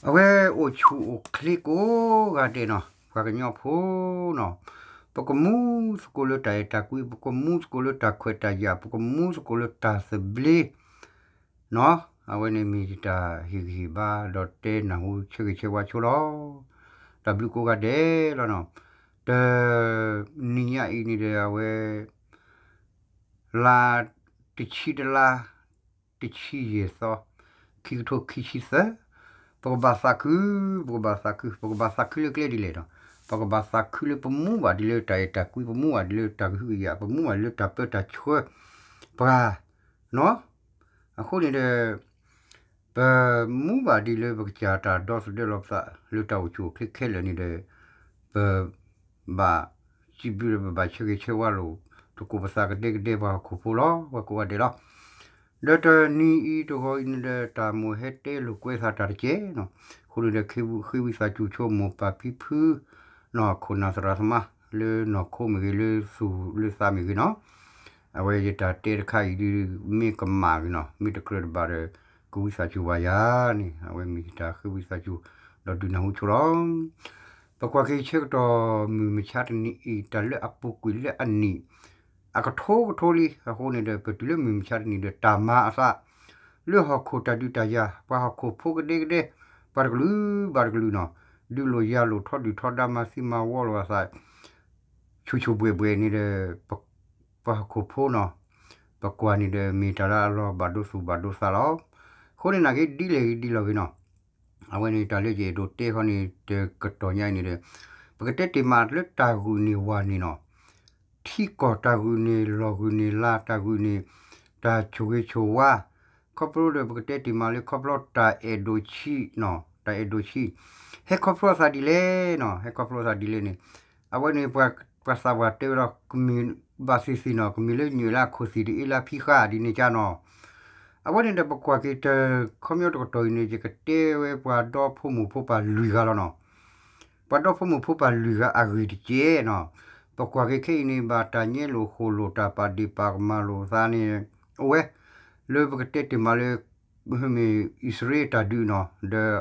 အဝဲအိၣ်ဆူၣ်အိၣ်ချ့ကိးဂၤဒဲးနီၤ, ပှၤကညီဖိနီၤ, ပကမူသကိးလၢတၢ်အဲၣ်တၢ်ကွံ, ပကမူသကိးလၢတၢ်ခွဲးတၢ်ယာ်, ပကမူသကိးလၢတၢ်သဘျ့နီၤ, အဝဲန့ၣ်မ့ၢ်တၢ်ဟ့ၣ်ဂံၢ်ဟ့ၣ်ဘါ ဒီးတဲနၢ်ဟူဆၢဂ့ၤဆၢဝါဆိလီၤ. တၢ်ဘျုးကိးဂၤဒဲးလီၤနီၤ. တ နံၤညါအံၤန့ၣ်ဒီး အဝဲ လါတဆံတလါ တဆံယဲၢ်သီ ခံကထိခံဆံသၢ, ပကဘၣ်သးခု, ပကဘၣ်သးခု, ပကဘၣ်သးခုလၢကျဲဒ်လဲၣ်နီၤ, ပကဘၣ်သးခုလၢပမူဘၣ်ဒ်လၢတၢ်အဲၣ်တၢ်ကွံ, ပမူဘၣ်ဒ်လၢတၢ်ကဟုကယာ်, ပမူဘၣ်လၢတၢ်ပၢတၢ်ဆှၢ ပှၤနီၤ. အဃိန့ၣ်ဒီး ပမူဘၣ်ဒ်လၢပကစၢ်တၢ်ဒီသဒၢလီၤပသးလၢတၢ်အိၣ်ဆူၣ်အိၣ်ချ့ခဲလၢာ်န့ၣ်ဒီး ပ ဘၣ်စံးဘျုးဒီးပဘၣ်ဆၢဂ့ၤဆၢဝါလိာ်သကိးပသးကဒဲကဒဲပှၤဟီၣ်ခိၣ်ဖိလီၤ, ပှၤကိးဂၤဒဲးလီၤ. ဒီးတနံၤအံၤတဂီၤအံၤန့ၣ်ဒီး တၢ်မိၣ်ဟဲတဲလိာ်ကွဲသးတၢ်တကဲနီၤ, အဃိန့ၣ်ဒီး ဃ့ဝံသးစူၤဆိမိၢ်ပၢ်ဖံဖု နီၢ်ခိၣ်နၢ်သရၣ်သမါ လၢနီၢ်ခိမ့ၢ်ဂ့ၤ လၢသူၣ်လၢသးမ့ၢ်ဂ့ၤနီၤ, အဝဲယတၢ်တဲတခါအံၤဒ်မ့ၢ်ကမၣ်ဂ့ၤနီၤ, မ့ၢ်တကြၢးတဘၣ်ဒီး ကဝံသးစူၤဘၣ်ယၤန့ၣ် အဝဲမ့ၢ်ယတၢ်ဃ့ဝံသးစူၤ ဒီးဒုးနၢ်ဟူဆိလီၤ. ပကွၢ်က့ၤဆၢကတီၢ်မုၢ်မဆါတနံၤအံၤ တၢ်လၢအပူၤကွံာ်လၢအနံၣ် အကထိကထိလံ, အဃိန့ၣ်ဒီး ပတုၤလၢမုၢ်မဆါတနံၤဒီး တၢ်မၤအသး လၢဟီၣ်ခိၣ်တၢ်ဒုးတၢ်ယၤ ပှၤဟီၣ်ခိၣ်ဖိကဒဲကဒဲ ပှၤတကလုာ်ဘၣ်တကလုာ်နီၤ, ဒုးလိာ်ယၤလိာ် ထီဒုၣ်ထီဒါ မၤသံမၤဝီလိာ်အသး ဆူၣ်ဆူၣ်ဘှဲၣ်ဘှဲၣ်န့ၣ်ဒီး ပှၤဟီၣ်ခိၣ်ဖိနီၤ, ပကွၢ်န့ၣ်ဒီး မ့ၢ်တၢ်လၢအလီၤဘၣ်ဒိသူၣ်ဘၣ်ဒိသးလီၤ. အဃိန့ၣ် နာ်က့ဒ်လဲၣ်ဂ့ၤဒ်လဲၣ်ဂ့ၤနီၤ, အဝဲန့ၣ်တၢ်လၢယအဲၣ်ဒိးတဲခီန့ၣ် တကတီၢ်ညါအံၤန့ၣ်ဒီး ပကတဲတ့ၢ်မးလၢတၢ်ဂုာ်န့ၢ်ဝၤန့ၣ်နီၤ, ထံကီၢ်တၢ်ဂုာ်န့ၢ် လီၢ်ဂုာ်န့ၢ်လါ တၢ်ဂုာ်န့ၢ် တၢ်ဆိၣ်ဂ့ၤဆိၣ်ဝါ, ခီဖျိဒီး ပကတဲတ့ၢ်မးလၢ ခီဖျိတၢ်အဲၣ်ဒိးဆံးနီၤ, တၢ်အဲၣ်ဒိးဆံး ဟဲခီဖျိအသးဒ်လဲၣ်နီၤ, ဟဲခီဖျိအသးဒ်လဲၣ်န့ၣ်, အဝဲန့ၣ် ပှၤသးပှၢ်တဲဝဲဒၣ် ကမ့ၢ်ဘၣ်သ့ၣ်သ့ၣ်နီၤ, ကမ့ၢ်လၢညွဲၣ်လၢအခိၣ်သ့ၣ်ဒ်အ့လၢအဖံဃာ်ဒ်န့ၣ်ကါနီၤ. အဝဲန့ၣ်ဒီး ပကွၢ်က့ၤတခီပညီတကတီၢ်အံၤန့ၣ် ယကတဲဝဲပှၤဒီဖိမိၢ်ဖိပၢ်လွံၢ်ဂၤလီၤနီၤ. ပှၤဒီဖိမိၢ်ဖိပၢ်လွံၢ်ဂၤအဂ့ၢ်တကဲနီၤ, ပကွၢ်က့ၤခဲအံၤန့ၣ် ဘၣ်တၢ်ညဲလိာ်ဃိၣ်လိာ် တၢ်ပာ်ဒ့ၣ်ပာ်ကမၣ်လိာ်သးန့ၣ် အိၣ်ဝဲ လၢပကတဲတ့ၢ်မးလၢ မ့ၢ်အံၣ်စရ့လးတၢ်ဒုးနီၤ, ဒီး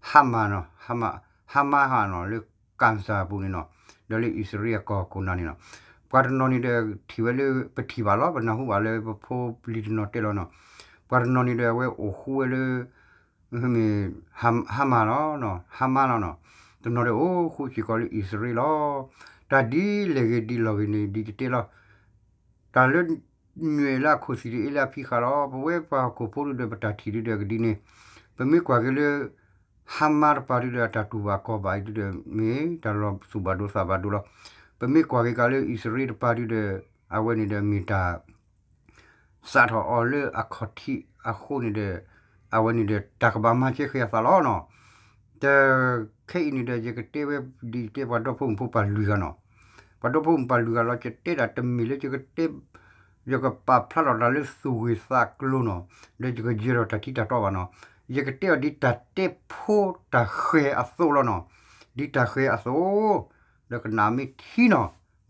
ဟါမၢ်နီၤ, ဟါမၢ်ဟါနီၤ လၢကၣ်စၢ်အပူၤန့ၣ်နီၤ, ဒီးလၢအံၣ်စရ့လးအကီၢ်ခိၣ်နၢ်န့ၣ်နီၤ, ပှၤတနီၤန့ၣ်ဒီး ထံၣ်ဝဲလၢ ပထံၣ်ဘၣ်လီၤ, ပနၢ်ဟူဘၣ်လၢပဖိပလံၤတနီၤတဲလီၤနီၤ, ပှၤတနီၤန့ၣ်ဒီး အဝဲအိၣ်ဃူဝဲလၢ မ့ၢ် ဟါမၢ်လီၤ, ဟါမၢ်လီၤနီၤ, တနီၤဒီးအိၣ်ဃူစ့ၢ်ကီးလၢအံၣ်စရ့လးလီၤ. တၢ်ဒ်လဲၣ်ဂ့ၤဒ်လဲၣ်ဂ့ၤန့ၣ် ဒ်တတဲလီၤ, တၢ်လၢ ညွဲၣ်လၢအခိၣ်သ့ၣ်ဒ်အ့လၢအဖံဃာ်လီၤ. ပဝဲပှၤဟီၣ်ခိၣ်ဖိဒုဒီး ပတၢ်ထံၣ်ဒုဒီးကဒ်န့ၣ်, ပမ့ၢ်ကွၢ်က့ၤလၢ ဟါမၢ်တပၤဒုဒီး အတၢ်တူၢ်ဘၣ်ခီၣ်ဘၣ်အံၤဒုဒီး မ့ၢ်တၢ်လီၤသူၣ်ဘၣ်ဒိသးဘၣ်ဒိလီၤ. ပမ့ၢ်ကွၢ်က့ၤကးလၢအံၣ်စရ့လးတပၤဒုဒီး အဝဲန့ၣ်ဒီးမ့ၢ်တၢ် စးထီၣ်အီၤလၢအခီၣ်ထံးအဃိန့ၣ်ဒီး အဝဲန့ၣ်ဒီး တၢ်ကဘၣ်မၤစၢၤဃ့အသးလီၤနီၤ. တ ခဲအံၤန့ၣ်ဒီး ယကတဲဝဲဒ်တဲပှၤဒီဖိမိၢ်ဖိပၢ်လွံၢ်ဂၤနီၤ. ပှၤဒီဖိမိၢ်ပၢ်လွံၢ်ဂၤလီၤ ယတဲတၢ်တမ့ၢ်လၢယကတဲ ယကပာ်ဖျါထီၣ်တၢ်လၢသူၣ်ဂ့ၤသးကျိၤနီၤ, ဒီးယကယၢၤထီၣ်တၢ်ထံတၢ်တီဘၣ်နီၤ. ယကတဲအီၤဒ်တၢ်တဲဖိတၢ်ဃဲၤအသိးလီၤနီၤ. ဒ်တၢ်ဃဲၤအသိး ဒီးကနၣ်မ့ၢ်ထံနီၤ,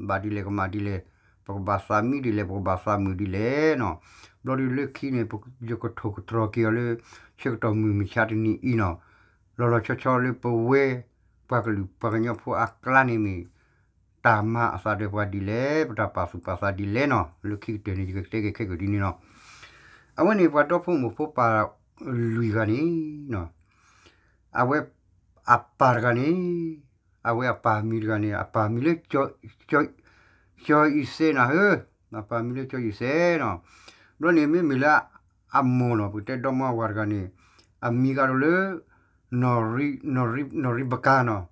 ဘၣ်ဒ်လဲၣ်ကမၣ်ဒ်လဲၣ်, ပကဘၣ်သးမံဒ်လဲၣ်, ပကဘၣ်သးမုာ်ဒ်လဲၣ်နီၤ. ဘျီဒုလၢခံန့ၣ် ယကထိၣ်ကတြီၤက့ၤအီၤလၢ ဆၢကတီၢ်မုၢ်မဆါတနံၤအံၤနီၤ, လီၤလီၤဆီဆီလၢပဝဲ ပှၤကလုာ်ပှၤကညီဖိအကျါန့ၣ်မ့ၢ် တၢ်မၤအသးဒီးပှၤဒ်လဲၣ်, ပတၢ်ပာ်သူၣ်ပာ်သးဒ်လဲၣ်နီၤ. လၢခံကတၢၢ်န့ၣ် ယကတဲက့ၤခဲကၢၢ်ဒ်န့ၣ်နီၤ. အဝဲန့ၣ်ပှၤဒီဖိမိၢ်ဖိပၢ်လွံၢ်ဂၤန့ၣ် အဝဲအပၢ်တဂၤန့ၣ် အဝဲအပၢ်မံၤတဂၤန့ၣ် အပၢ်မံၤလၢ ကၠီအံၤစဲနီၤဧၢ, အပၢ်မံၤလၢကၠီအံၤစဲနီၤ. ဘျီန့ၣ်မ့မ့ၢ်လၢအမိၢ်နီၤ, ပကတဲဒီမါဝၤတဂၤန့ၣ် အမံၤဂၤဒိၣ်လၢ နီၢ်ရံဘကၤနီၤ.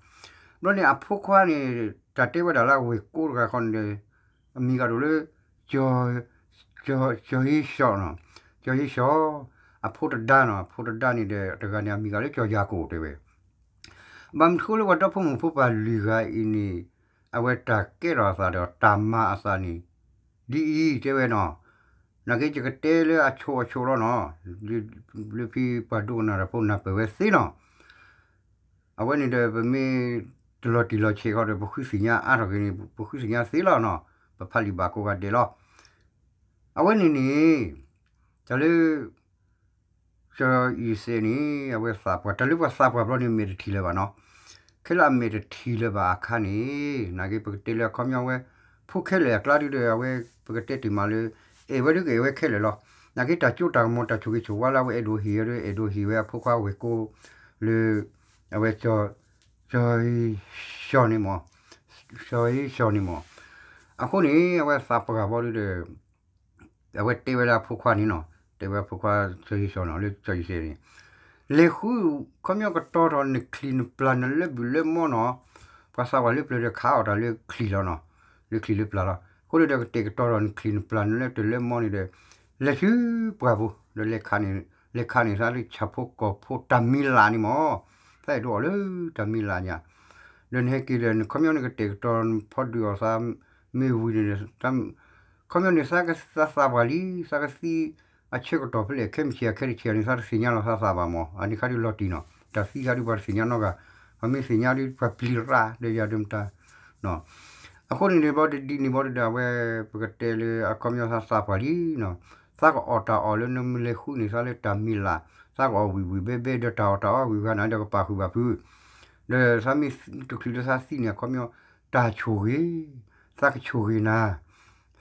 ဘျီန့ၣ်အဖိခွါန့ၣ် တၢ်တဲဝဲဒၣ်လၢအဝဲၢ်ကိတဂၤခီန့ၣ်ဒီး အမံၤဂၤဒိၣ်လၢ ကၠီၤယ့ၡီၣ်နီၤ, ကၠီၤယ့ၡီၣ်, အဖိတဒါနီၤ, အဖိတဒါန့ၣ်ဒီး တဂၤန့ၣ် အမံၤဂၤလၢ ကၠီၤယၤကိာ်တဲဝဲ. ဘၣ်မနုၤဃိလၢပှၤဒီဖိမိၢ်ဖိပၢ်လွံၢ်ဂၤအံၤန့ၣ် အဝဲတၢ်ကဲထီၣ်အသးဒီးတၢ်မၤအသးန့ၣ် ဒ်အံၤတဲဝဲနီၤ. နာ်က့ယကတဲလၢအဆိအဆိလီၤနီၤ, လၢဖဲပှၤဒိကနၣ်တၢ်ဖိနၢ်ပၢၢ်ဝဲသ့နီၤ. အဝဲန့ၣ်ဒီး ပမ့ၢ်တလီၤတံၢ်လီၤဆဲးဃီဒီး ပဃုသ့ၣ်ညါအါထီၣ်က့ၤန့ၣ် ပဃုသ့ၣ်ညါသ့လီၤနီၤ, ပဖးလံာ်ဘၣ်ကိးဂၤဒဲးလီၤ. အဝဲန့ၣ်န့ၣ် တၢ်လၢ စီၤယံၤစဲးန့ၣ် အဝဲသးပှၢ် တၢ်လၢပှၤသးပှၢ်ဘျီန့ၣ် မဲာ်တထံၣ်လၢၤဘၣ်နီၤ. ခဲလၢာ်အမဲာ်တထံၣ်လၢၤဘၣ်အခါန့ၣ် နာ်က့ပကတဲလၢအခီပညီဝဲ ဖိခဲလၢာ်အကျါဒုဒီး အဝဲပကတဲတ့ၢ်မးလၢ အဲၣ်ဝဲဒုကအဲၣ်ဝဲခဲလၢာ်လီၤ. နာ်က့တၢ်ကၠိတၢ်ကမီၤတၢ်ဆိၣ်ဂ့ၤဆိၣ်ဝါလၢအဝဲအဲၣ်ဒိးဟ့ၣ်ဝဲဒု အဲၣ်ဒိးဟ့ၣ်ဝဲအဖိခွါဝဲၢ်ကိလၢ အဝဲ စီၤယံၤစီၤန့ၣ်မး, စီၤယံၤစီၤန့ၣ်မး. အဃိန့ၣ် အဝဲသးပှၢ်ဘျီဒုဒီး အဝဲတဲဝဲလၢအဖိခွါန့ၣ်နီၤ, တဲဝဲအဖိခွါစီၤယံၤစီၤနီၤ လၢစီၤယံၤစဲးန့ၣ်, လဲၤဃု ခီပညီကတီၤထီၣ်နချံၣ်နပျၢ်နလၢဘူၣ်လၢမီနီၤ, ပှၤသးပှၢ်လၢပျၢၤဒီးခးအီၣ်တၢ်လၢချံၣ်လီၤနီၤ, လၢချံၣ်လၢပျၢ်လီၤ. အဃိန့ၣ်ဒီးကတဲာ်ကတီၤထီၣ်နချံၣ်နပျၢ်နလၢတၢ်လၢမီန့ၣ်ဒီး လဲၤဆူပှၢ်ပူၤ ဒီးလဲၤခးန့ၢ်သးလၢဆၣ်ဖိကီၢ်ဖိတၢ်မံၤလၢ်န့ၣ်မး, သးအဲၣ်ဒိးအီၣ်လၢတၢ်မံၤလၢ်ညါ ဒီးနဟဲက့ၤဒီး နခီပညီနကတဲာ်ကတီၤဖီဒုးအီၣ်သး မ့ၢ်ဝံၤန့ၣ် ခီပညီန့ၣ် သးကသးပှၢ်လံ သးကသံ အဆၢကတီၢ်ဖဲလဲၣ် ခဲမုၢ်ဆ့ၣ်အခဲတဆ့ၣ်န့ၣ် သးတသ့ၣ်ညါလီၤသးသးဘၣ်မး အန့ၣ်ခါဒုလီၤတံၢ်နီၤ တၢ်သံခါဒုပှၤတသ့ၣ်ညါနီတဂၤ ပှၤမ့ၢ်သ့ၣ်ညါဒုပှၤပျံၤရၣ်ဒီးယၤဒုမတၤ အဃိန့ၣ်န့ၣ်ဘျီဒ်န့ၣ်ဘျီဒုဒီး အဝဲ ပကတဲလၢအခီပညီသးသးပှၢ်လံနီၤ, သးကအီၣ်တၢ်အီၣ်လၢနမ့ၢ်လဲၤဃုန့ၢ်သးလၢတၢ်မံၤလၢ်, သးကအီၣ်ဝံၣ်ဝံၣ်ဘဲဘဲဒီးတၢ်အီၣ်တၢ်အီဂုၤဂၤန့ၣ်ဒီးကပာ်ဃုာ်ဘၣ်ဖုး, ဒီးသးမ့ၢ်တချုးလၢသးသံန့ၣ် အခီပညီ တၢ်ဆိၣ်ဂ့ၤ, သးကဆိၣ်ဂ့ၤနၤ,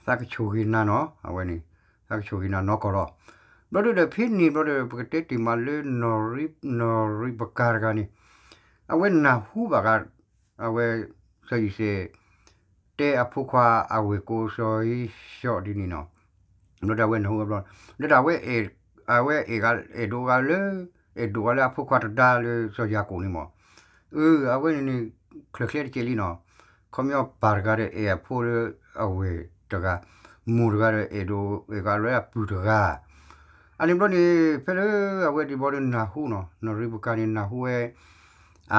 သးကဆိၣ်ဂ့ၤနၤနီၤ အဝဲန့ၣ်, သးကဆိၣ်ဂ့ၤနၤနီၢ်ကီၢ်လီၤ. ဘျီဒုဒီးဖဲန့ၣ်ဘျီဒီး ပကတဲတ့ၢ်မးလၢ နီၢ်ရံပကၤတဂၤန့ၣ် အဝဲနၢ်ဟူဘၣ်ဂၤ အဝဲ စီၤယံၤစဲး တဲအဖိခွါအဝဲၢ်ကိစီၤယံၤစီၤဒ်န့ၣ်နီၤ, ဘျီဒီးအဝဲနၢ်ဟူဘျီ, ဒီးအဝဲ အဝဲအဲၣ်ဒိးဂၤလၢ အဲၣ်ဒိးဂၤလၢအဖိခွါတဒါလၢစီၤယၤကိာ်န့ၣ်မး, အ အဝဲန့ၣ်န့ၣ် ချၢၣ်ချဲတကဲလံနီၤ, ခီပညီပၢ်တဂၤဒီးအဲၣ်အဖိလၢအဝဲၢ်တဂၤ, မိၢ်တဂၤဒီးအဲၣ်ဒိးအဲၣ်ဂၤလၢအပုၢ်တဂၤ, အန့ၣ်ဘျီန့ၣ် ဖဲလၢအဝဲဒ်ဘျီဒီးနၢ်ဟူနီၤ, နီၢ်ရံပကၤန့ၣ်နၢ်ဟူဝဲ အ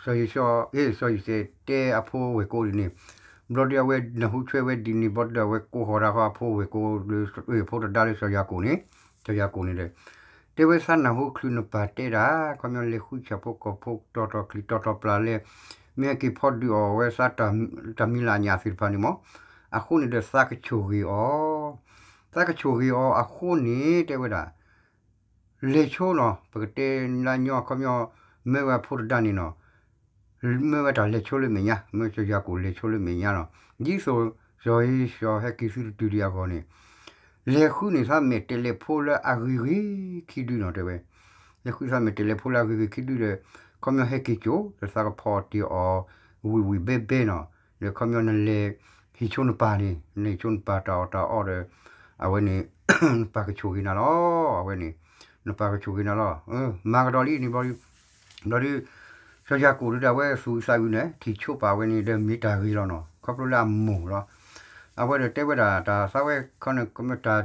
စီၤယံၤစီၤ အ့ စီၤယံၤစဲးတဲအဖိဝဲၢ်ကိဒ်န့ၣ်, ဘျီဒီးအဝဲနၢ်ဟူဆွဲဝဲဒ်န့ၣ်ဘျီဒီး အဝဲကိးဃီၤဒၣ်ဃီအဖိဝဲၢ်ကိလၢ အဖိတဒါလၢစီၤယၤကိာ်န့ၣ်, စီၤယၤကိာ်န့ၣ်ဒီး တဲဝဲသးနၢ်ဟူချုးနပၢ်တဲဒၣ် ခီပညီလဲၤဃုဆၣ်ဖိကီၢ်ဖိ တီၤထီၣ်ချံးတီၤထီၣ်ပျၢ်လဲၣ်, မ့ၢ်ဟဲက့ၤဖီဒုးအီၣ်ဝဲသး တၢ်မံၤလၢအညၣ်သ့ၣ်တဖၣ်န့ၣ်မး, အဃိန့ၣ်ဒီးသးကဆိၣ်ဂ့ၤအီၤ, သးကဆိၣ်ဂ့ၤအီၤအဃိန့ၣ် တဲဝဲဒၣ် လဲၤဆိနီၤ, ပကတဲလၢညီအခီပညီ မ့ၢ်ဝဲအဖိတဒါန့ၣ်နီၤ, မ့ၢ်ဝဲတၢ်လဲၤဆိလၢမဲာ်ညါ, မ့ၢ်စီၤယၤကိာ်လဲၤဆိလၢမဲာ်ညါနီၤ, ဒ်သိး စီၤယံၤစီၤဟဲက့ၤသုတတုၤဒံးအဂီၢ်န့ၣ်, လဲၤဃုန့ၢ်သးမဲာ်တဲးလဲးဖိလၢအဂ့ၤဂ့ၤခံဒုနီၤ တဲဝဲ, လဲၤဃုသးမဲာ်တဲးလဲးဖိလၢအဂ့ၤဂ့ၤခံဒုဒီး ခီပညီဟဲက့ၤစိာ် ဒီးသးကဖီအီၣ်တ့ၢ်အီၤ ဝံၣ်ဝံၣ်ဘဲဘဲနီၤ, ဒီးခီပညီနလဲၤဟံးဆိနပၢ်န့ၣ် နလဲၤဟံးဆိနပၢ်တၢ်အီၣ်တၢ်အီဒီး အဝဲန့ၣ် နပၢ်ကဆိၣ်ဂ့ၤနၤလီၤ, အဝဲန့ၣ် နပၢ်ကဆိၣ်ဂ့ၤနၤလီၤ, မၤကဒီးလံန့ၣ်ဘျီဒု ဘျီဒု စီၤယၤကိာ်ဒုဒီးအဝဲသူၣ်အုးသးအုးန့ၣ် ထံၣ်ဆိပာ်ဝဲန့ၣ်ဒီးမ့ၢ်တၢ်ဂ့ၤလီၤနီၤ, ခီဖျိလၢအမိၢ်လီၤ, အဝဲဒီးတဲဝဲဒၣ်တၢ်သးဝဲခီန့ၣ် ကမၢတၢ်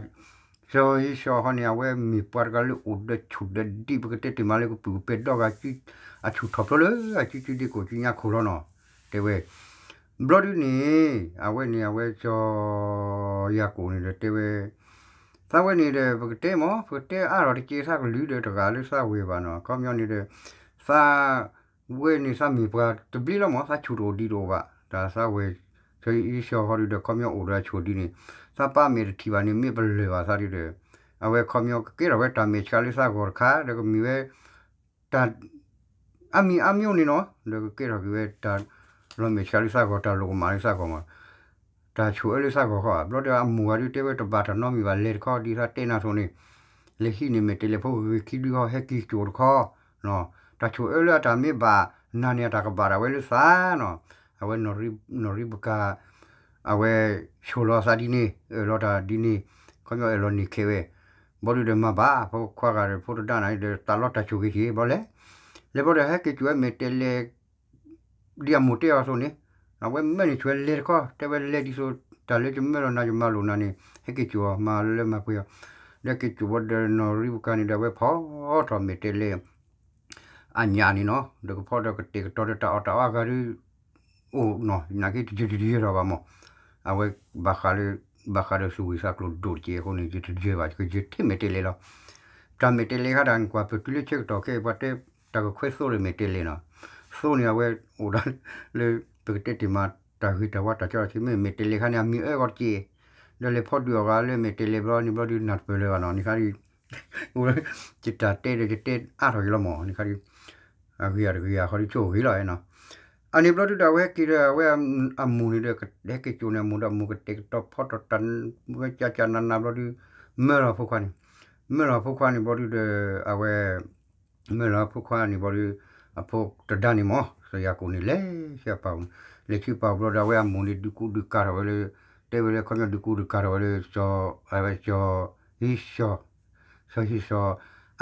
စီၤယံၤစီၤဟီန့ၣ် အဝဲမ့ၢ်ပှၤတဂၤလၢအိၣ်ဒီးဆူၣ်ဒီးဒံး ပကတဲတ့ၢ်မးလၢကပုၢ်ကပဲၢ်ဒီဂၤ အဆူၣ်ထီၣ်ဖျိလၢအစုကၠူဒ့ကိးစုညါခိၣ်လီၤနီၤ, တဲဝဲ ဘျီဒုန့ၣ် အဝဲန့ၣ် အဝဲစီၤယၤကိာ်န့ၣ်ဒီးတဲဝဲ သးဝဲန့ၣ်ဒီး ပကတဲမး ပကတဲအါထီၣ်တက့ၢ် သးကလုာ်ဒီးတဂၤလၢသးဝဲၢ်ဘၣ်နီၤ, ခီပညီန့ၣ်ဒီး သးဝဲန့ၣ်သးမ့ၢ်ပှၤတဘျ့လီၤမး သးဆူၣ်တအိၣ်ဒံးတအိၣ်ဘၣ်, တၢ်သးဝဲ စီၤယံၤစီၤဟီဒုဒီး ခီပညီအိၣ်ဒီးအဆိၣ်ဒံးန့ၣ် သးပၢ်မဲာ်တထံၣ်ဘၣ်န့ၣ် မ့ၢ်ပလၢၢ်ဘၣ်သးဒုဒီး အဝဲခီပညီကကဲထီၣ်ဝဲတၢ်မဲာ်ဆှးလၢသးဂီၤတခါ ဒီးကမ့ၢ်ဝဲ တၢ် အါမံၤအါမျိၤန့ၣ်နီၤ ဒီးကကဲထီၣ်က့ၤဝဲတၢ်လီၤမဲာ်ဆှးလၢသးဂီၤ တၢ်လိာ်ကမၣ်လၢသးဂီၤမး တၢ်ဆိၣ်အၢလၢသးဂီၤဃီဧါ, ဘျီဒီးအမိၢ်ဂၤဒုတဲဝဲတဘၣ်တၢ်နီတမံၤဘၣ် လဲၤတခီဒ်သးတဲနၤအသိးန့ၣ်, လဲၤဟံးန့ၢ်မဲာ်တဲးလဲးဖိဂ့ၤဂ့ၤခံဒုဟီ ဟဲက့ၤစိာ်တခီ, တၢ်ဆိၣ်အၢလၢအတၢ်မ့ၢ်ဘၣ်နၤန့ၣ် အတၢ်ကဘၣ်ဒၣ်ဝဲလၢသးနီၤ, အဝဲနီၢ်ရံပကၤ အဝဲဆိၣ်လီၤသးဒ်န့ၣ် အၢၣ်လီၤတၢ်ဒ်န့ၣ်, ခီပညီအၢၣ်လီၤန့ၢ်ခဲဝဲ, ဘျီဒုဒီးမၤဘၣ် ဖိခွါဂၤဒီးဖိတဒါန့ၣ်ဒီး တၢ်လီၤတၢ်ဆိၣ်ဂ့ၤက့ၤ ဘျီလဲၤ, လဲၤဘျီဒီးဟဲက့ၤစိာ်ဝဲမဲာ်တဲးလဲး ဒ်အမိၢ်တဲအီၤအသိးန့ၣ်, အဝဲမၢန့ၣ်ဆိၣ်ဝဲလဲၤတခီ တဲဝဲလဲၤဒ်သိး တၢ်လၢယမၢလီၤနၤယမၤလိာ်နၤန့ၣ် ဟဲက့ၤစိာ်အီၤ မၤလၢမၤပှဲၤအီၤ, ဒီးက့ၤစိာ်ဘျီဒီးနီၢ်ရံပကၤန့ၣ်ဒီး အဝဲဖီထီၣ်မဲာ်တဲးလဲး အညၣ်န့ၣ်နီၤ, ဒီးကဖီဒီးကတဲာ်ကတီၤဒီးတၢ်အီၣ်တၢ်အီအဂၤဒု အိၣ်နီၤ နာ်က့တယၢတယၢထီၣ်ဘၣ်မး, အဝဲဘၣ်ဃးလၢ ဘၣ်ဃးဒီးသူၣ်ဝံၣ်သးကျိၤဒိၣ်တက့ၢ်အဃိန့ၣ် ယတယၢဘၣ် ယကယၢထဲမဲာ်တဲးလဲးလီၤ. တၢ်မဲာ်တဲးလဲးခါတၢ်ကွၢ်ပတုၤလၢဆၢကတီၢ်ခဲအံၤ ပှၤတဲတၢ်ကခွဲသိလၢမဲာ်တဲးလဲးနီၤ, သိန့ၣ်အဝဲအိၣ်ဒၣ်လၢ ပကတဲတ့ၢ်မး တၢ်ဂ့ၤတၢ်ဝါတၢ်ကၠီတၢ်ဆံး မ့ၢ်မဲာ်တဲးလဲးခါန့ၣ် အမံၤအၢဂီၢ်တက့ၢ်, ဒီးလဲၤဖီဒုးအီၣ်ဂၤလၢမဲာ်တဲးလဲးဘျီန့ၣ်ဘျီဒုးနၢ်တပၢၢ်လၢၤဘၣ်နီၤ, န့ၣ်ခါဒုး ယတၢ်တဲဒီးယတဲအါထီၣ်က့ၤလီၤမး န့ၣ်ခါဒုး အဂ့ၤယၤတဂ့ၤယၤဃီဒုးဆိၣ်ဂ့ၤလီၤနီၤ. အန့ၣ်ဘျီဒုဒီး အဝဲဟဲက့ၤဒီး အဝဲအမိၢ်န့ၣ်ဒီး ဟဲက့ၤကၠိန့ၣ် အမိၢ်ဒီးအမိၢ်ကတဲာ်ကတီၤဖီထီၣ်တၢ် ဝဲကၠးကၠးနးနးဘျီဒု မၢလီၤဖိခွါန့ၣ်, မၢလီၤဖိခွါန့ၣ်ဘျီဒုဒီး အဝဲ မၢလီၤဖိခွါန့ၣ်ဘျီဒု အဖိတဒါန့ၣ်မး စီၤယၤကိာ်န့ၣ် လဲၤဆူအပၢ်အိၣ်, လဲၤဆူအပၢ်အိၣ်ဘျီဒီး အဝဲအမိၢ်န့ၣ်ဒုးကူဒုးကၤထီၣ်ဝဲလၢ တဲဝဲလၢ ခီပညီဒုးကူဒုးကၤထီၣ်ဝဲလၢ စီၤ အဝဲစီၤ ဟံးစီၤ စီၤဟံးစီၤ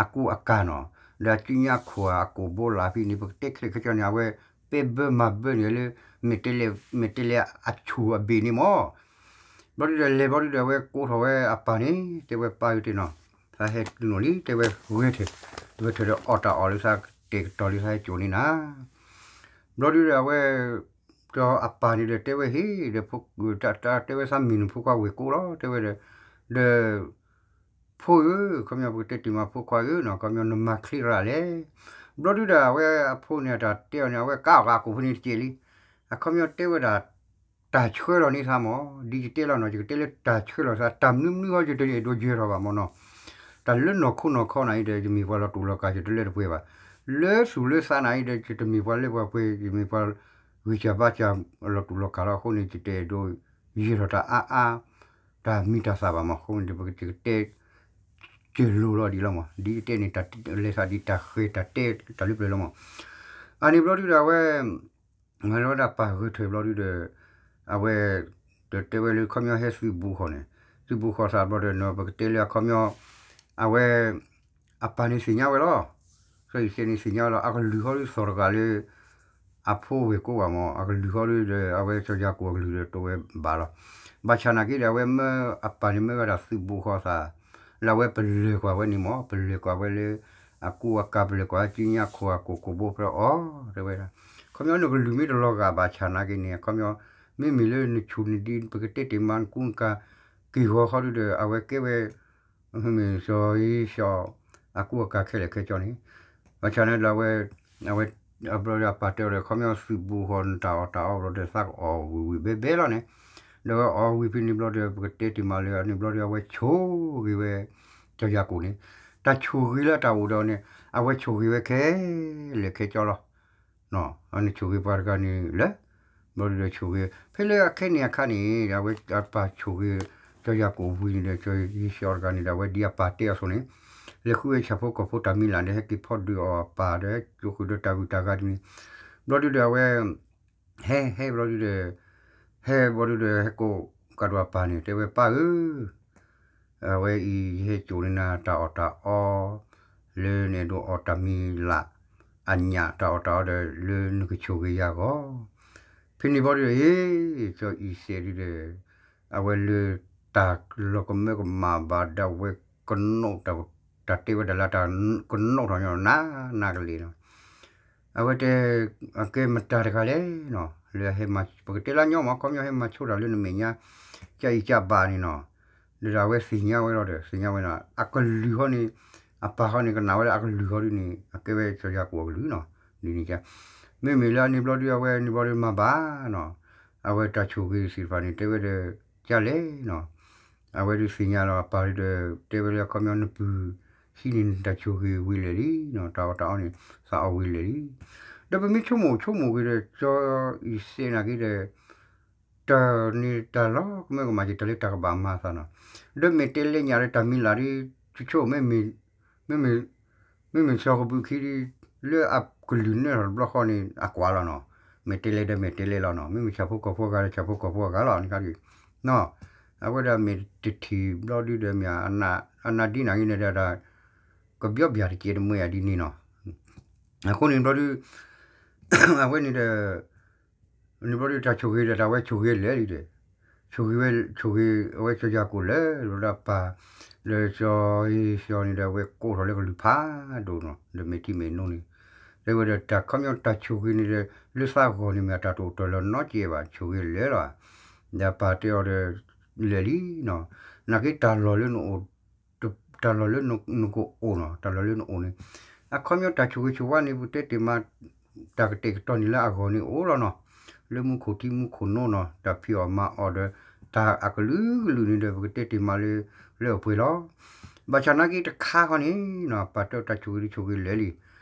အကူအကၤနီၤ, ဒီးအစုညါခိၣ်အကိာ်ဘိလၢဖဲန့ၣ် ပကတဲခဲလၢာ်ခဲဆ့န့ၣ် အဝဲပဲဘၢမၤဘၢန့ၣ်လၢ မဲာ်တဲးလဲး မဲာ်တဲးလဲးအဆူၣ်အဘ့ၣ်န့ၣ်မး ဘျီဒုဒီးလဲၤဘျီဒုဒီး အဝဲကိးထီၣ်ဝဲအပၢ်န့ၣ် တဲဝဲပၢ်ဧၢတဲနီၤ, သးဟဲတုၤနီၤလံ တဲဝဲဂဲၤထၢၣ်, ဂဲၤထၢၣ်ဒီးအီၣ်တၢ်အီၣ်လၢသးကတဲာ်ကတီၤလံ သးဟဲကၠိန့ၣ်နၤ, ဘျီဒုဒီးအဝဲ ဒီးအပၢ်န့ၣ်ဒီးတဲဝဲဟ့ၣ်ဒီး တဲဝဲသးမ့ၢ်နဖိခွါဝ့ၢ်ကိးလီၤ တဲဝဲဒီး, ဒီး ဖိဧၢ, ခီပညီပကတဲတ့ၢ်မးဖိခွါဧၢနီၤ, ခီပညီနမၤချ့ရၤလဲၣ်. ဘျီဒုဒီးအဝဲအဖိန့ၣ် အတၢ်တဲအီၤန့ၣ် အဝဲကးအီၣ်ကးကိာ်ဖဲန့ၣ်တကဲးလံ. အခီပညီတဲဝဲဒၣ် တၢ်ဆှၢလီၤန့ၢ်သးမး, ဒ်ယတဲလီၤနီၤ, ယကတဲလၢတၢ်ဆှၢလီၤသး တၢ်မနုၤမနုၤဟီ ယတအဲၣ်ဒိးယဲၤထီၣ်ဘၣ်မးနီၤ. တၢ်လၢနီၢ်ခိနီၢ်ခီနၤအံၤဒီး ယမ့ၢ်ပှၤလီၤတူာ်လီၤကာ် ယတလၢတပှဲၤဘၣ်. လၢသူၣ်လၢသးနၤအံၤဒီး ယတမ့ၢ်ပှၤလၢပှဲၤပှဲၤ, ယမ့ၢ်ပှၤဂံၢ်စၢ်ဘါစၢ်လီၤတူာ်လီၤကာ်လီၤ. အဃိန့ၣ် ယတအဲၣ်ဒိးယဲၤထီၣ်တၢ်အါအါ တၢ်မံၤတၢ်သၣ်ဘၣ်မး, အဃိန့ၣ် ပကတဲ စၢၤလိၤလီၤဒ်လီၤမး, ဒ်ယတဲန့ၣ် တၢ်လဲၤသးဒ်တၢ်ဃဲၤတၢ်တဲတၢ်လၢပျၢၤလီၤမး. အန့ၣ်ဘျီဒုဒီးအဝဲ မၤလီၤဝဲဒၣ်ပၢ်ဂဲၤထၢၣ်ဘျီဒုဒီး အဝဲ တတဲဝဲလၢခီပညီဟဲသုးဘူးဃီၤန့ၣ်, သုးဘူးဃီၤသးဘျီဒီး ပကတဲလၢအခီပညီ အဝဲ အပၢ်န့ၣ်သ့ၣ်ညါဝဲလီၤ. စီၤအံၤစဲးန့ၣ်သ့ၣ်ညါဝဲလီၤ. အကလုၢ်ဃီဒုးသီၣ်တဂၤလၢ အဖိဝ့ၢ်ကိးဂၤမး, အကလုၢ်ဃီဒုဒီး အဝဲစီၤယၤကိာ်အကလုၢ်ဒီး တအိၣ်ဝဲဘၣ်လီၤ. ဘၣ်ဆၣ်နာ်က့ဒီး အဝဲမၢအပၢ်န့ၣ်မၢဝဲဒၣ်သုးဘူးဃီၤသး လၢအဝဲပလဲၤကွၢ်ဝဲန့ၣ်မး, ပလဲၤကွၢ်ဝဲလၢ အကူအကၤ ပလဲၤကွၢ်စုညါခိၣ်အကိာ်ကိာ်ဘိဖဲအီၤ တဲဝဲဒၣ်. ခီပညီနကလုၢ်မ့ၢ်တလီၤဂာ်ဘၣ်ဆၣ်နာ်က့န့ၣ် ခီပညီ မ့မ့ၢ်လၢနဆူၣ်န့ၣ်ဒ်ပကတဲတ့ၢ်မး နကူနကၤ က့ၢ်ဂီၤဃီဒုဒီး အဝဲကဲဝဲ မ့မ့ၢ်စီၤအံၤစီၤ အကူအကၤခဲလၢာ်ခဲဆ့န့ၣ်, ဘၣ်ဆၣ်န့ၣ်ဒီးအဝဲ အဝဲ အဘျီဒီးအပၢ်တဲအီၤဒီး ခီပညီသုးဘူးဃီၤနတၢ်အီၣ်တၢ်အီဘျီဒီး သးကအီၣ်ဝံၤဝံၤဘဲဘဲလီၤန့ၣ်, ဒီးအဝဲအီၣ်ဝံၤဖဲန့ၣ်ဘျီဒီး ပကတဲတ့ၢ်မးလၢအန့ၣ်ဘျီဒီး အဝဲဆိၣ်ဂ့ၤဝဲ စီၤယၤကိာ်န့ၣ်, တၢ်ဆိၣ်ဂ့ၤလၢတၢ်အိၣ်ဒီးန့ၣ် အဝဲဆိၣ်ဂ့ၤဝဲခဲလၢာ်ခဲဆ့လီၤ. အန့ၣ်ဆိၣ်ဂ့ၤပှၤတဂၤန့ၣ်လၢ ဘျီဒုဒီးဆိၣ်ဂ့ၤ ဖဲလၢအခဲန့ၣ်အခါန့ၣ် အဝဲအပၢ်ဆိၣ်ဂ့ၤ စီၤယၤကိာ်ဝံၤန့ၣ်ဒီး စီၤယံၤၡီတဂၤန့ၣ်ဒီး အဝဲဒ်အပၢ်တဲအီၤအသိးန့ၣ် လဲၤဃုဝဲဆၣ်ဖိကီၢ်ဖိတၢ်မံၤလၢ်ဒီး ဟဲက့ၤဖီဒုးအီၣ်အပၢ်ဒီး ဟဲက့ၤဃုာ်ဒီးတၢ်ဂုၤတၢ်ဂၤဒ်န့ၣ် ဘျီဒုဒီးအဝဲ ဟဲဟဲဘျီဒုဒီး ဟဲဘျီဒုဒီး ဟဲကိးကးဒီးအပၢ်န့ၣ် တဲဝဲပၢ်ဧၢ အဝဲအံၤ ယဟဲစိာ်န့ၢ်နၤ တၢ်အီၣ်တၢ်အီ လၢနအဲၣ်ဒိးအီၣ်တၢ်မံၤလၢ် အညၣ်တၢ်အီၣ်တၢ်အီဒီး လၢနကဆိၣ်ဂ့ၤယၤဂီၢ်, ဖဲန့ၣ်ဘျီဒုဒီး စီၤအံၤစဲးဒုဒီး အဝဲလၢတၢ်လီၤကမၢကမၣ်ဘၣ်ဒီး အဝဲကနိးတၢ်တဲဝဲဒၣ်လၢတၢ်ကနိးထီၣ်ညီနၤနၤကလဲာ်နီၤ အဝဲတဲ အကဲမတၤတဂၤလဲၣ်နီၤ လၢဟဲမၤ ပကတဲလၢညီမး ခီပညီဟဲမၤဆိတၢ်လၢနမဲာ်ညါ ကအံၤကဘၣ်န့ၣ်နီၤ, ဒီးအဝဲသ့ၣ်ညါဝဲလီၤဒီး သ့ၣ်ညါဝဲနီၤ အကလုၢ်ဃီန့ၣ် အပၢ်ဃီန့ၣ် ကနၣ်ဝဲလၢအကလုၢ်ဃီဒ်န့ၣ် အကဲဝဲစီၤယၤကိာ်အကလုၢ်နီၤ, ဒ်န့ၣ် မ့မ့ၢ်လၢအန့ၣ်ဘျီဒု အဝဲန့ၣ်ဘျီဒုမၤဘၣ်နီၤ, အဝဲတၢ်ဆိၣ်ဂ့ၤသ့ၣ်တဖၣ်န့ၣ် တဲဝဲဒီး ကလဲၣ်နီၤ အဝဲဒုးသ့ၣ်ညါလီၤအပၢ်ဒုဒီး တဲဝဲလၢအခီပညီနပုၢ် ဟံးန့ၢ်နတၢ်ဆိၣ်ဂ့ၤဝံၤလၢာ်လံနီၤ, တၢ်အီၣ်တၢ်အီန့ၣ် သးအီၣ်ဝံၤလၢာ်လံ, ဒီးပမ့ၢ်ဆိကမိၣ်ဆိကမိၣ်က့ၤဒီး စီၤအံၤစဲးနာ်က့ဒီး တၢ်န့ၣ်တၢ်လီၤကမၢကမၣ်က့ၤတၢ်လၢတၢ်ကဘၣ်မၤသးနီၤ, ဒီးမဲာ်တဲးလဲးညၣ်ဒီးတၢ်မံၤလၢ်ဒီး ဆိဆိ မ့မ့ၢ် မ့မ့ၢ် မ့မ့ၢ်စီၤကဘုးခံဒု လၢအကလုၢ်နၢထီၣ်တဘျီဃီန့ၣ် အကွၢ်လီၤနီၤ, မဲာ်တဲးလဲးဒီးမဲာ်တဲးလဲးလီၤနီၤ, မ့မ့ၢ်ဆၣ်ဖိကီၢ်ဖိအဂၤဒီးဆၣ်ဖိကီၢ်ဖိအဂၤလီၤ နခါဒု အဝဲဒၣ်မ့ၢ်တထံၣ်ဘျီဒုဒီးမ့ၢ် အနၢ်ဒ်နၢ်ဂ့ၤန့ၣ်ဒီး ကဘျီဘၣ်တကဲးတမှဲအဒ်န့ၣ်နီၤ, အဃိန့ၣ်ဘျီဒု အဝဲန့ၣ်ဒီး န့ၣ်ဘျီဒုတၢ်ဆိၣ်ဂ့ၤဒီးတၢ်ဝဲဆိၣ်ဂ့ၤလၢာ်လံဒီး ဆိၣ်ဂ့ၤဝဲ ဆိၣ်ဂ့ၤအဝဲစီၤယၤကိာ်လၢာ် လၢတၢ်ပၢ် လၢစီၤအံၤစီၤန့ၣ်ဒီး အဝဲကိးထီၣ်လၢကလုၢ်ဖးဒိၣ်နီၤ ဒီးမဲာ်ထံမဲာ်နိန့ၣ် တဲဝဲဒီးတၢ်ခီပညီတၢ်ဆိၣ်ဂ့ၤန့ၣ်ဒီး လၢသးဂီၢ်န့ၣ်မ့ၢ်တၢ်တအိၣ်တၢ်လီၤနီတကဲးဘၣ် ဆိၣ်ဂ့ၤလၢာ်လီၤ, ဒီးပၢ်တဲအီၤဒီး လၢာ်လံနီၤ, နာ်က့တၢ်လီၢ်လၢနအိၣ် တၢ်လီၢ်လၢနကအိၣ်နီၤ တၢ်လီၢ်လၢနအိၣ်န့ၣ် အခီပညီတၢ်ဆိၣ်ဂ့ၤဆိၣ်ဝါန့ၣ် ပတဲတ့ၢ်မး တၢ်ကတဲာ်ကတီၤန့ၣ်လၢအဂီၢ်န့ၣ်အိၣ်လီၤနီၤ, လၢမူခိၣ်ထံမူခိၣ်နိနီၤ တၢ်ဖံးအီၣ်မၤအီၣ်ဒီး တၢ်အကလုာ်ကလုာ်န့ၣ်ဒီး ပကတဲတ့ၢ်မးလၢ လၢအပှဲၤလီၤ, ဘၣ်ဆၣ်နာ်က့တခါခီန့ၣ်နီၤ ပာ်တ့ၢ်တၢ်ဆိၣ်ဂ့ၤဒုးဆိၣ်ဂ့ၤလၢာ်လံ.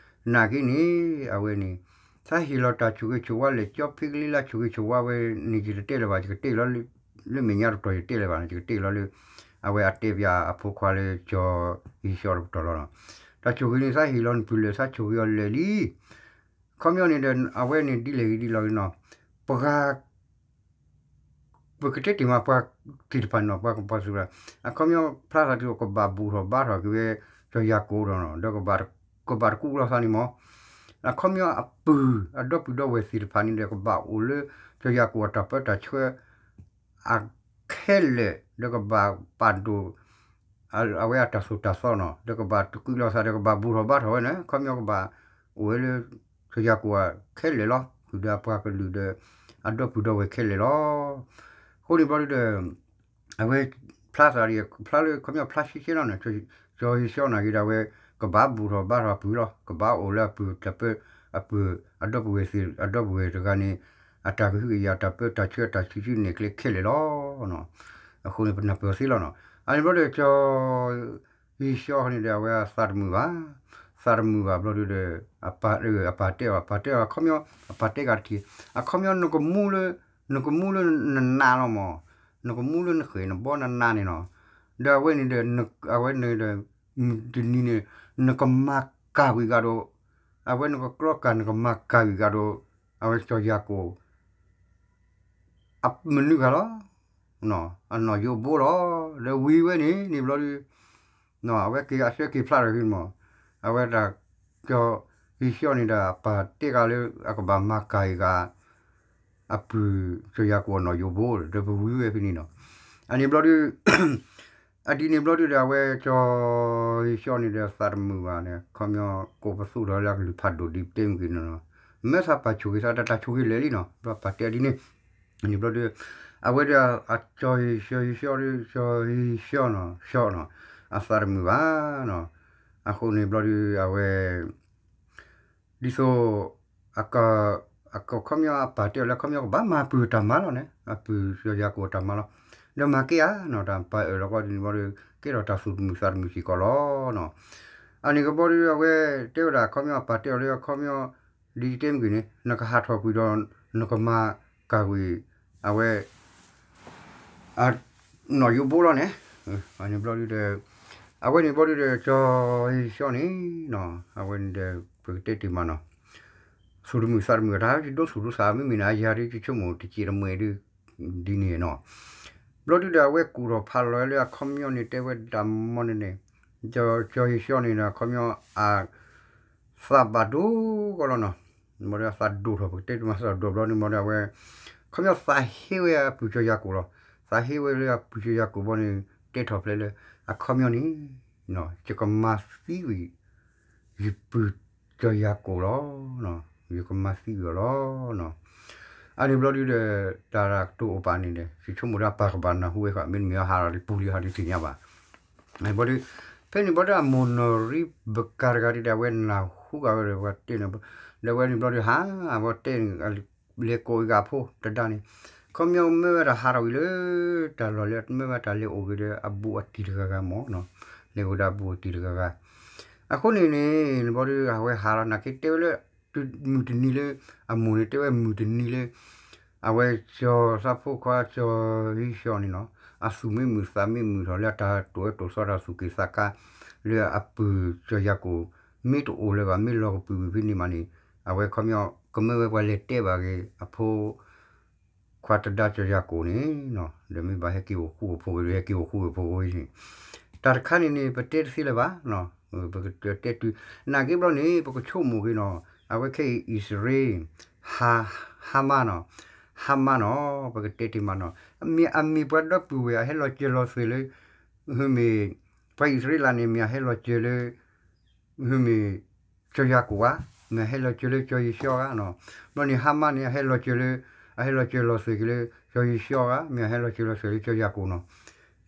နာ်က့န့ၣ် အဝဲန့ၣ် သးဟ့ၣ်လီၤတၢ်ဆိၣ်ဂ့ၤဆိၣ်ဝါလၢာ် ကၠီဖံကလံၤလၢဆိၣ်ဂ့ၤဆိၣ်ဝါဝဲန့ၣ် ယတတဲလၢၤဘၣ် ယကတဲလီၤ လၢမဲာ်ညါတတီၤယတဲလၢၤဘၣ်န့ၣ် ယကတဲလီၤလၢ အဝဲအတဲပၠးအဖိခွါလၢကၠီဟံၣ်ဆှီတပတီၢ်လီၤနီၤ. တၢ်ဆိၣ်ဂ့ၤန့ၣ် သးဟ့ၣ်လီၤနပုၢ်လၢာ် သးဆိၣ်ဂ့ၤအီၤလၢာ်လံ ခီပညီန့ၣ်ဒီး အဝဲန့ၣ်ဒ်လဲၣ်ဂ့ၤဒ်လဲၣ်ဂ့ၤနီၤ, ပှၤ ပကတဲတ့ၢ်မးပှၤသ့ၣ်တဖၣ်န့ၣ်နီၤ ပှၤကပှၤစူၢ် အခီပညီဖျါသးဒ်သိး ကဘၣ်ဘူၣ်ထီၣ်ဘါထီၣ်က့ၤဝဲ ကၠီၤယၤကိာ်ဒီးနီၤ ဒီးကဘၣ်တကူးလိာ်သးန့ၣ်မး, အခီပညီအပုၢ် အဒီပုၢ်ဒီဝဲၢ်သ့ၣ်တဖၣ်န့ၣ်ဒီး ကဘၣ်အိၣ်လၢ ကၠီၤယၤကိာ်အတၢ်ပၢတၢ်ဆှၢ အခဲလၢာ် ဒီးကဘၣ်ပာ်ဒိၣ် အဝဲအတၢ်သိၣ်တၢ်သီနီၤ ဒီးကဘၣ်တကူးလိာ်သးဒီးကဘၣ်ဘူၣ်ထီၣ်ဘါထီၣ်ဝဲန့ၣ် ခီပညီကဘၣ်အိၣ်ဝဲလၢ ကၠီၤယၤကိာ်အခဲလၢာ်လီၤ. ဃုာ်ဒီးအပှၤကလုာ်ဒီး အဒီပုၢ်ဒီဝဲၢ်ခဲလၢာ်လီၤ. အဃိန့ၣ်ဘျီဒုဒီး အဝဲဖျါသး ဖျါလၢခီပညီဖျါရှဲရှဲလီၤန့ၣ် ကၠီၤဟံၣ်ဆှီနာ်က့ဒီး အဝဲကဘၣ်ဘူၣ်ထီၣ်ဘါထီၣ်အပုၢ်လီၤ. ကဘၣ်အိၣ်လၢအပုၢ်တၢ်ပၢ အပုၢ် အဒီပုၢ်ဝဲၢ်သ့ၣ် အဒီပုၢ်ဝဲၢ်တဂၤန့ၣ် အတၢ်ကဟုကယာ် တၢ်ပၢတၢ်ဆှၢတၢ်ဆံဆံန့ၣ်ကျဲခဲလၢာ်လီၤ. အဃိန့ၣ် ပနၢ်ပၢၢ်သ့လီၤနီၤ. အန့ၣ်ဘျီဒီး ကၠီၤဟံၣ်ဆှီန့ၣ်ဒီး အဝဲအသးတမုာ်ဘၣ်. သးတမုာ်ဘၣ်ဘျီဒုဒီး အပၢ်တဲအီၤ အပၢ်တဲအီၤ အခီပညီ အပၢ်တဲဂၤတထံၣ် အခီပညီ နကမူလၢ နကမူလၢနနးလီၤမး, နကမူလၢနဃဲၣ်နဘီနနးန့ၣ်နီၤ. ဒီးအဝဲန့ၣ်ဒီး အဝဲန့ၣ်ဒီး မုၢ်တနံၤန့ၣ် နကမၤကၤကွံာ်ဂၤဒီး အဝဲနကကျီကၤ နကမၤကၤကွံာ်ဂၤဒီး အဝဲကၠီၤယၤကိာ် အမနုၤဂၤလီၤ. အနီၢ်ယိးဘိလီၤ. ဒီးဝံၤဝဲန့ၣ်န့ၣ်ဘျီဒု အဝဲက့ၤအဆၢက့ၤဖျါထီၣ်ဂ့ၤမး, အဝဲဒၣ် ကၠီၤဟံၣ်ဆှီန့ၣ်ဒီး အပၢ်တဲဂၤလၢအကဘၣ်မၤကၤအံၤဂၤ အပုၢ်ကၠီၤယၤကိာ်အနီၢ်ယိးဘိ ဒီးပဝံၤဝဲဖဲန့ၣ်နီၤ. အန့ၣ်ဘျီဒု အဒ်န့ၣ်ဘျီဒုဒီး အဝဲကၠီၤဟံၣ်ဆှီန့ၣ်ဒီး သးတမုာ်ဘၣ်န့ၣ် ခီပညီ ကိးပသူထီၣ်လၢအကလုၢ်ဖးဒိၣ်ဒ်ပတဲမုၢ်က့ၤနီၤနီၤ, မ့ၢ်သးပာ်ဆိၣ်ဂ့ၤသးတၢ်ဆိၣ်ဂ့ၤလၢာ်လံနီၤ ဘျီပာ်တဲဒ်န့ၣ် န့ၣ်ဘျီဒု အဝဲဒီးအကၠီၤဟံၣ်ဆှီ ဟံၣ်ဆှီ ကၠီၤဟံၣ်ဆှီနီၤ ဆှီနီၤ အသးတမုာ်ဘၣ်နီၤ. အဃိန့ၣ်ဘျီဒု အဝဲ ဒ်သိး အက အခီပညီအပၢ်တဲအီၤလၢခီပညီကဘၣ်မၤအပုၢ်အတၢ်မၤလီၤန့ၣ် အပုၢ်ကၠီၤယၤကိာ်အတၢ်မၤလီၤ. ဒီးမၤက့ၤဧါနီၤ တၢ်ပၢ်အၢၣ်လီၤကီဒ်န့ၣ်ဘျီဒု ကဲထီၣ်တၢ်သူၣ်တမုာ်သးတမုာ်စ့ၢ်ကီးလီၤနီၤ. အန့ၣ်ကဘျီဒု အဝဲတဲဝဲဒၣ်ခီပညီအပၢ်တဲအီၤလၢခီပညီ ဒ်ယတဲမုၢ်က့ၤန့ၣ် နကဟးထီၣ်ကွံာ်ဒီး နကမၤကၤကွံာ် အဝဲ နီၢ်ယိးဘိလီၤန့ၣ်, န့ၣ်ဘျီဒုဒီး အဝဲန့ၣ်ဘျီဒုဒီး ကၠီၤဟံၣ်ဆှီန့ၣ်နီၤ အဝဲန့ၣ်ဒီး ပကတဲတ့ၢ်မးနီၤ သူၣ်တမုာ်သးတမုာ်တၢ် ယဒိသူၣ်ဒိသး မ့မ့ၢ်န့ၣ် အယၤဒု ယဆိကမိၣ်တစဲးတမှဲးဒု ဒ်န့ၣ်နီၤ. ဘျီဒုဒီး အဝဲကူၣ်ထီၣ်ဖးလီၤလၢအခီပညီန့ၣ် တဲဝဲဒၣ်မီၢ်န့ၣ်န့ၣ် ကၠီၤဟံၣ်ဆှီန့ၣ်ဒီး အခီပညီ အ သးဘၣ်ဒိကီးလီၤနီၤ. ဘျီဒုအသးဒိၣ်ထီၣ် ပကတဲတ့ၢ်မးသးဒိၣ်ဘျီန့ၣ် ဘျီဒုအဝဲ ခီပညီသးဟ့ဝဲအပုၢ်ကၠီၤယၤကိာ်လီၤ. သးဟ့ဝဲလၢအပုၢ်ကၠီၤယၤကိာ်ဘျီန့ၣ် တဲထီၣ်ဖျဲးလၢ အခီပညီန့ၣ် ယကမၤသံကွံာ် ယပုၢ်ကၠီၤယၤကိာ်လီၤ. ယကမၤသံကွံာ်အီၤလီၤ. အန့ၣ်ဘျီဒုဒီး တၢ်ကတိၤအိၣ်ပာ်န့ၣ်ဒီး ယဆိကမိၣ်ဒၣ်ပၢ်ကဘၣ်နၢ်ဟူဝဲဃီ မ့တမ့ၢ်အဟးလီၤလံပူၤလံဟးဒုးသ့ၣ်ညါဘၣ် ဘျီဒု ဖဲန့ၣ်ဘျီဒု အမိၢ်နီၢ်ရံဘကၤတဂၤဒုဒီး အဝဲနၢ်ဟူဃာ်ဝဲဒီး ပှၤတဲန့ၣ် ဒီးအဝဲန့ၣ်ဘျီဒု ဟး အဝဲတဲန့ၣ် လဲၤကိးအံၤဂၤဖိတဒါန့ၣ် ခီပညီမ့ၢ်ဝဲဒၣ်ဟးထီၣ်ဝံၤလၢ တၢ်လီၢ်လၢမ့ၢ်ဝဲတၢ်လဲၤအိၣ်ဂ့ၤဒီး အဘူးအတံၢ်တဂၤဂၤမ့ၢ်နီၤ လဲၤအိၣ်ဒီးအဘူးအတံၢ်တဂၤဂၤ အဃိန့ၣ်န့ၣ် ဘျီဒု အဝဲဟးလီၤ နာ်က့တဲဝဲလၢ မုၢ်တနံၤလၢ အမိၢ်န့ၣ်တဲဝဲမုၢ်တနံၤလၢ အဝဲကၠီၤသးဖိခွါကၠီၤဟံၣ်ဆှီန့ၣ်နီၤ အသူၣ်မ့ၢ်မုာ်သးမ့ၢ်မုာ်ထီၣ်လၢအတၢ်တိၣ်အဲၣ်တိၣ်သီ တၢ်သူၣ်က့ၣ်သးကါ လၢအပုၢ်ကၠီၤယၤကိာ် မ့ၢ်တအိၣ်လၢၤဘၣ် မ့ၢ်လီၤကပုာ်ကွံာ်ဖဲန့ၣ်မးန့ၣ် အဝဲခီပညီ ကမ့ၢ်ဝဲပှၤလဲၤတဲဘၣ်က့ၤအဖိ ခွါတဒါကၠီၤယၤကိာ်န့ၣ်နီၤ ဒီးမ့ၢ်ဘၣ်ဟဲက့ၤအိၣ်ဃူအိၣ်ဖိးဂ့ၤ ဟဲက့ၤအိၣ်ဃူအိၣ်ဖိးဂ့ၤန့ၣ် တၢ်တခါန့ၣ်န့ၣ် ပတဲတသ့လၢၤဘၣ်နီၤ ပကတဲတုၤ နာ်က့ဘျီန့ၣ် ပကဆိကမိၣ်က့ၤနီၤ အဝဲခဲအံၤအံၣ်စရ့လး ဟါမါနီၤ ဟါမါနီၤ ပကတဲတ့ၢ်မးနီၤ အမ့ၢ်ပှၤဒီပုၢ်ဝဲၢ်အဟဲလီၤစၢၤလီၤသွဲၣ်လၢ မ့ၢ် ပှၤအံၣ်စရ့လးန့ၣ် မ့ၢ်အဟဲလီၤစၢၤလၢ မ့ၢ် ကၠီၤယၤကိာ်ဧါ, မ့ၢ်အဟဲလီၤစၢၤလၢကၠီၤယံၤၡီဧါနီၤ. ဘျီန့ၣ်ဟါမါန့ၣ် အဟဲလီၤစၢၤလၢ အဟဲလီၤစၢၤလီၤသွဲၣ်က့ၤလၢ ကၠီၤယံၤၡီဧါ, မ့ၢ်အဟဲလီၤစၢၤလီၤသွဲၣ်လၢကၠီၤယၤကိာ်နီၤ.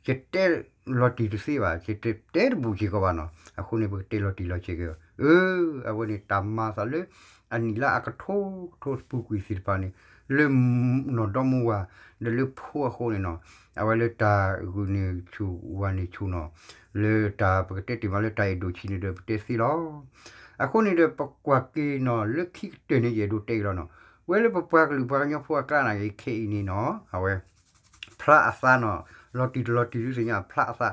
ယတဲလီၤတံၢ်တသ့ဘၣ်, ယတဲတဘူၣ်စ့ၢ်ကီးဘၣ်နီၤ. အဃိန့ၣ် ပကတဲလီၤတံၢ်လီၤဆဲးက့ၤအီၤ. အၢ အဝဲန့ၣ်တၢ်မၤသးလၢ အနံၣ်လါအကထိကထိပူၤကွံာ်သ့ၣ်တဖၣ်န့ၣ် လၢနီၢ်ဒီမါဝၤ ဒီးလၢဖိအဃိန့ၣ်နီၤ. အဝဲလၢတၢ်ဂုာ်န့ၢ်ဆူၣ်ဝၤန့ၢ်ဆူၣ်နီၤ. လၢတၢ်ပကတဲတ့ၢ်မးလၢတၢ်အဲၣ်ဒိၣ်ဆံးန့ၣ်ဒီး ပတဲသ့လီၤ. အဃိန့ၣ်ဒီး ပကွၢ်က့ၤနီၤ လၢခံကတၢၢ်န့ၣ် ယအဲၣ်ဒိးတဲအံၤလီၤနီၤ, ဝဲလၢပပှၤကလုာ်ပှၤကညီဖိအကျါန့ၣ်ဂ့ၤ ခဲအံၤန့ၣ်နီၤ အဝဲ ဖျါအသးနီၤ, လီၤတံၢ်တလီၤတံၢ်ဒုးသ့ၣ်ညါ ဖျါအသး,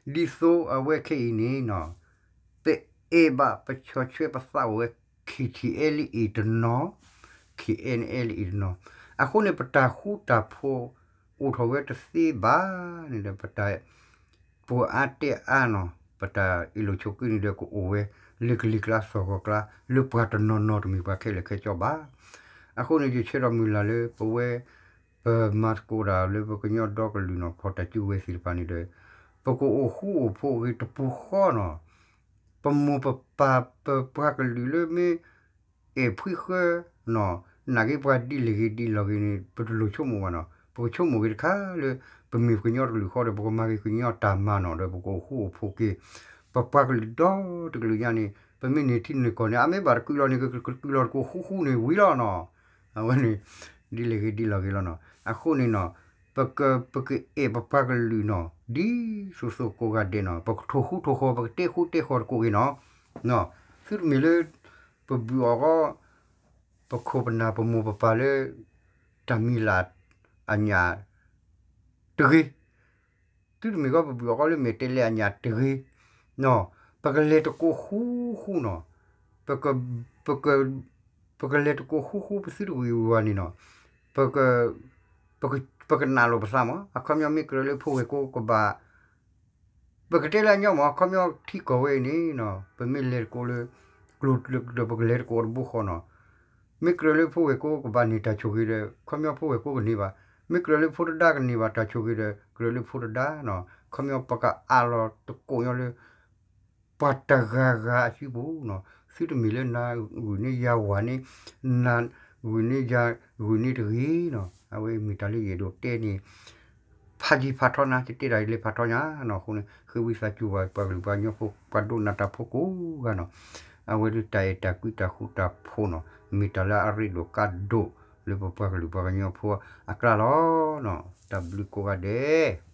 ဒ်သိးအဝဲခဲအံၤန့ၣ်နီၤ ပအဲၣ်ဘၣ်ပဆီၣ်ထွဲပသးအိၣ်ဝဲ K T L A တနီၤ, K N L A တနီၤ, အဃိန့ၣ် ပတၢ်ဃူတၢ်ဖိးအိၣ်ထီၣ်ဝဲတသ့ဘၣ်န့ၣ်ဒီး ပတၢ် ပှၤအါတဲအါနီၤ ပတၢ်အ့ၣ်လိာ်ဆိးက့န့ၣ်ဒီး ကအိၣ်ဝဲလၢကလံၤကျါသီၣ်ဂီၤကျါ လၢပှၤတနီၤနီၤတမ့ၢ်ပှၤခဲလၢာ်ခဲဆ့ဘၣ်. အဃိန့ၣ် ယဆၢထီၣ်မုၢ်လၢ်လၢပဝဲ ပမၤသကိးတၢ်လၢပကညီဒီကလုာ်နီၤ ဖီၣ်တၢ်စုကဝဲၤသ့ၣ်တဖၣ်န့ၣ်ဒီး ပကအိၣ်ဃူအိၣ်ဖိးဂ့ၤတပူၤဃီနီၤ ပမိၢ်ပပၢ် ပပှၤကလုာ်လၢမ့ၢ် အဲၣ်ဖှံဃၢနီၤ နာ်က့ပှၤဒ်လဲၣ်ဂ့ၤဒ်လဲၣ်ဂ့ၤန့ၣ် ပတလိၣ်ဆိကမိၣ်ဘၣ်နီၤ. ပကဆိကမိၣ်က့ၤတခါလၢ ပမ့ၢ်ပကညီတကလုာ်ဃီဒီး ပကမၤက့ၤကညီတၢ်မၤနီၤဒီး ပကအိၣ်ဃူအိၣ်ဖိးက့ၤ ပပှၤကလုာ်ဒီတကလုာ်ညါန့ၣ် ပမ့ၢ်န့ၢ်ထံန့ၢ်ကီၢ်န့ၣ် အမ့ၢ်ဘၣ်တကုၢ်လီၤန့ၣ် ကကုၢ်လီၤတကိးဃူဃူန့ၣ်ဝံၤလီၤနီၤ. အဝဲန့ၣ် ဒ်လဲၣ်ဂ့ၤဒ်လဲၣ်ဂ့ၤလီၤနီၤ. အဃိန့ၣ်နီၤ ပက ပကအဲၣ်ပပှၤကလုာ်နီၤ ဒ်သိးသိးကိးဂၤဒဲးနီၤ ပကထိၣ်ဃူထိၣ်ဃီၤ ပကတဲဃူတဲဃီၤတကိးဂ့ၤနီၤ. သုတမ့ၢ်လၢ ပဘုၣ်အီၣ်ဃီ ပခိၣ်ပနၢ်ပမိၢ်ပပၢ်လၢ တၢ်မံၤလၢ်အညၣ်တဂ့ၤ, သုတမ့ၢ်ဃီ ပဘုၣ်အီၣ်ဃီလၢမဲာ်တဲးလဲးအညၣ်တဂ့ၤ, ပကလဲၤတကိးဃူဃူနီၤ, ပက ပက ပကလဲၤတကိးဃူဃူ ပသုတဂ့ၤဝၤန့ၣ်နီၤ, ပ ပကနၣ်လိာ်ပသးမး, အခီပညီမ့ၢ်ကြၢးလၢဖိဝဲၢ်ကိကဘၣ် ပကတဲလၢအညီမး အခီပညီထံကီၢ်ဝဲအံၤန့ၣ်နီၤ ပမ့ၢ်လဲၤတကိးလၢ ကျိၤဒီး ပကလဲၤတကိးတဘိဃီနီၤ. မ့ၢ်ကြၢးလၢဖိဝဲၢ်ကိကဘၣ်န့ၢ်တၢ်ဆိၣ်ဂ့ၤဒီး အခီပညီဖိဝဲၢ်ကိကန့ၢ်ဘၣ်. မ့ၢ်ကြၢးလၢဖိတဒါကန့ၢ်ဘၣ်တၢ်ဆိၣ်ဂ့ၤဒီး ကြၢးလၢဖိတဒါနီၤ အခီပညီပကအးလီၤတကိးညီလၢ ပှၤတဂၤဂၤအစုပူၤနီၤ, သုတမ့ၢ်လၢနၤဂုာ်န့ၢ်ယၤဝၤန့ၣ်, နၤဂုာ်န့ၢ်ယၤဂုာ်န့ၢ်တဂ့ၤနီၤ, အဝဲမ့ၢ်တၢ်လၢယအဲၣ်ဒိးတဲန့ၣ်, ဖးယံၤဖးထီနၤ ယတဲတၢ်ယလဲၤဖးထီညါနီၤ, အဃိန့ၣ် ဃ့ဝံသးစူၤပှၤကလုာ်ပှၤကညီဖိ ပှၤဒိကနၣ်တၢ်ဖိကိးဂၤနီၤ, အဝဲဒၣ်တၢ်အဲၣ်တၢ်ကွံတၢ်ဃူတၢ်ဖိးနီၤ, မ့ၢ်တၢ်လၢအရ့ဒိၣ်ကါဒိၣ်လၢပပှၤကလုာ်ပှၤကညီဖိအကျါလီၤ. တၢ်ဘျုးကိးဂၤဒဲး